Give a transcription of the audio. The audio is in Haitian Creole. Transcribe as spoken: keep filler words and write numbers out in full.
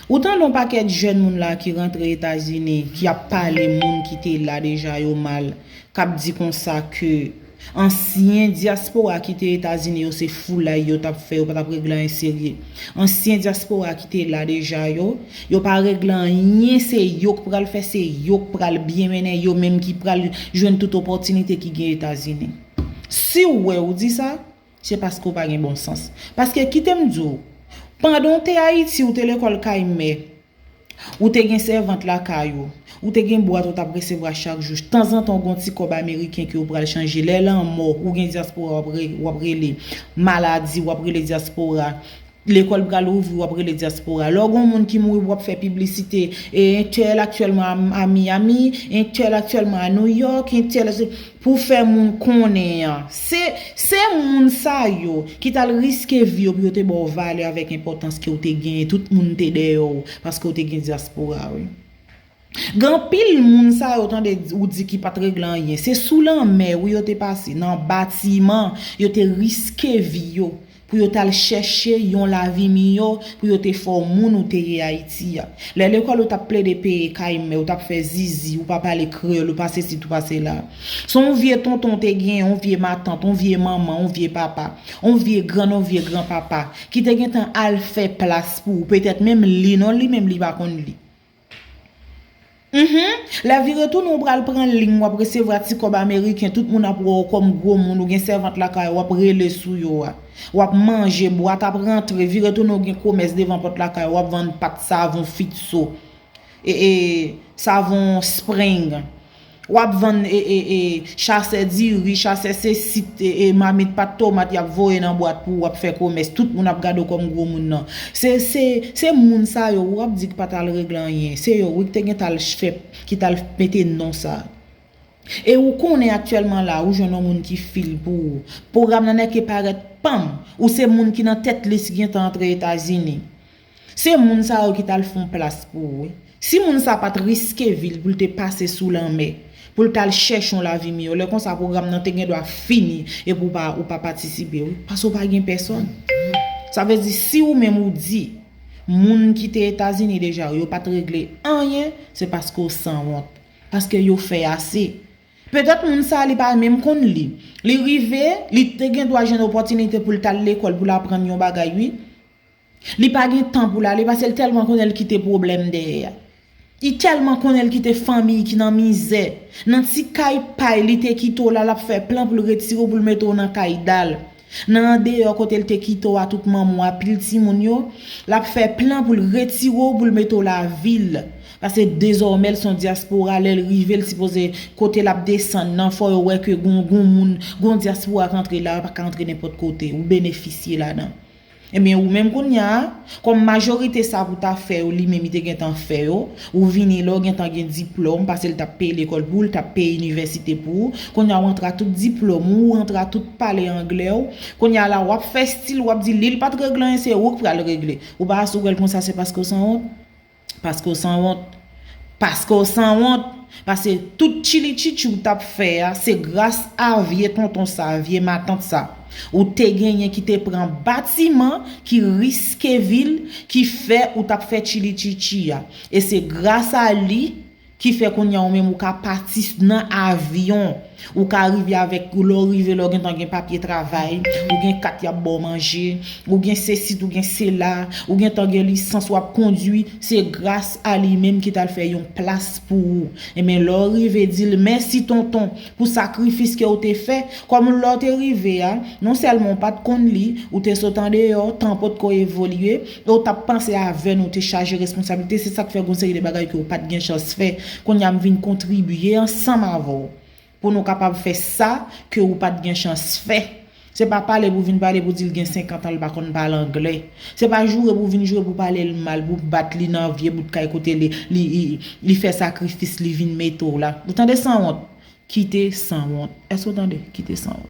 Ou tande yon pakèt jèn moun la ki rantre Etazini, ki ap pale moun ki te la deja yo mal, k ap di konsa ke ansyen dyaspora ki te Etazini yo se foulay yo t ap fè, yo pa t ap regle anyen serye. Ansyen dyaspora ki te la deja yo, yo pa regle anyen, se yo k pral fè, se yo k pral byen mennen, yo menm ki pral jwenn tout opòtinite ki gen Etazini. Si w wè ou di sa, se paske w pa gen bon sans. Paske kite m di w, pandan w te Ayiti, ou te lekòl kay mè, ou te gen sèvant lakay ou, ou te gen bwat ou t ap resevwa chak jou. Tanzantan, w gen yon ti kòb ameriken ke w pral chanje. Lè lanmò, ou gen dyaspora, w ap re-, w ap rele. Maladi, w ap rele dyaspora. Lekòl pral ouvri, w ap rele dyaspora. Lè w gen yon moun ki mouri, w ap fè piblisite. E entèl aktyèlman a, a Miami, entèl aktyèlman a New York, entèl, pou fè moun konnen an. Se, se moun sa yo ki t al riske vi yo pou yo te ba w valè avèk enpòtans ke w te genyen. Tout moun te dèyè w paske w te gen dyaspora, wi. Gen anpil moun sa yo, tande, ou di ki pa t regle anyen. Se sou lanmè, wi, yo te pase. Nan batiman, yo te riske vi yo pou yo t al chèche yon lavi miyò, pou yo te fè w moun ou te ye Ayiti a. Lè lekòl ou t ap plede peye kay mè, ou t ap fè zizi, ou pa pale kreyòl, ou pa sesi, ou pa sela. Se yon vye tonton w te genyen, yon vye matant, yon vye manman, yon vye papa, yon vye grann, yon vye granpapa, ki te gentan al fè plas pou ou, petèt menm li, non, li menm li pa konn li. Mhm. Lè vire tounen, ou pral pran liy, w ap resevwa ti kòb ameriken, tout moun ap wè w kòm gwo moun, ou gen sèvant lakay ou, w ap rele sou yo a. W ap manje, bwat ap rantre, vire tounen, ou gen komès devan pòt lakay ou, w ap vann pat, savon Fitso, e, e, savon Spring. W ap vann, e, e, e, chasè diri, chasè sesit, e, e, mamit pat tomat y ap voye nan bwat pou w, w ap fè komès. Tout moun ap gade w kòm gwo moun nan. Se, se, se moun sa yo, w ap di k pa t al regle anyen. Se yo, wi, ki te gen t al fè, ki t al mete non sa. E ou konnen aktyèlman la, ou jwenn yon moun ki fil pou ou. Pwogram nan nèk e parèt, panm, ou se moun ki nan tèt lis gentan antre Etazini. Se moun sa yo ki t al fè yon plas pou ou, wi. Si moun sa pa t riske vi l pou l te pase sou lanmè, pou l t al chèche yon lavi miyò, lè konsa pwogram nan te gen dwa fini epi w pa, ou pa patisipe, wi. Paske w pa gen pèsòn. Sa vle di, si ou menm ou di, moun ki te Etazini deja yo, yo pa t regle anyen, se paske w sanwont. Paske yo fè ase. Petèt moun sa, li pa menm konn li. Li rive, li te gen dwa jwenn opòtinite pou l t al lekòl, pou l aprann yon bagay, wi. Li pa gen tan pou l ale, paske l tèlman konnen l kite pwoblèm dèyè a. Li tèlman konnen l kite fanmi ki nan mizè. Nan ti kay pay li te kite w la, l ap fè plan pou l retire w, pou l mete w nan kay dal. Nan andeyò kote l te kite w a, tout manman w a, pil timoun yo, l ap fè plan pou l retire w, pou l mete w lavil. Paske dezòmè l se yon dyaspora, lè l rive, l sipoze kote l ap desann nan, fò yo wè ke gon, gon moun, gon dyaspora k antre la, pa ka antre nenpòt kote, ou benefisye ladan. Ebyen, ou menm kounye a, kòm majorite sa pou ta fè yo, li menm li te gentan fè yo, ou vini la, w gentan gen diplòm, paske l t ap peye lekòl pou ou, l t ap peye inivèsite pou ou. Kounye a, w antre ak tout diplòm ou, w antre ak tout pale anglè w. Kounye a la, w ap fè stil, w ap di li, li pa t regle anyen, se ou k pral regle. Ou pa asou wè l konsa, se paske w sanwont. Paske w sanwont. Paske w sanwont. Paske tout chili chichi w t ap fè a, se gras a vye tonton sa, vye matant sa. Ou te genyen ki te pran batiman, ki riske vi l, ki fè ou t ap fè chili chichi a. E se gras a li ki fè kounye a ou menm ou ka pati nan avyon. Ou ka rive avèk, lè w rive la, w gentan gen papye travay, ou gen kat y ap ba w manje, ou gen sesi, ou gen sela, ou gentan gen lisans, w ap kondui, se gras a li menm ki t al fè yon plas pou ou. Ebyen, lè w rive, di l mèsi tonton pou sakrifis ke w te fè. Kòm lè w te rive a, non sèlman w pa t konn li, ou te sot andeyò, tan potko evolye, e w t ap panse avè nou, w te chaje responsablite, se sa k fè gon seri de bagay ke w pa t gen chans fè. Kounye a m vin kontribye ansanm avè w. Pou nou kapab fè sa ke ou pa t gen chans fè. Se pa pale pou vin pale pou di l gen senkant an, l pa konn pale anglè. Se pa joure pou vin joure pou pale l mal, pou bat li nan vye bout kay kote li, li, li, li fè sakrifis, li vin mete w la. Ou tande sanwont? Kite sanwont. Èske w tande? Kite sanwont.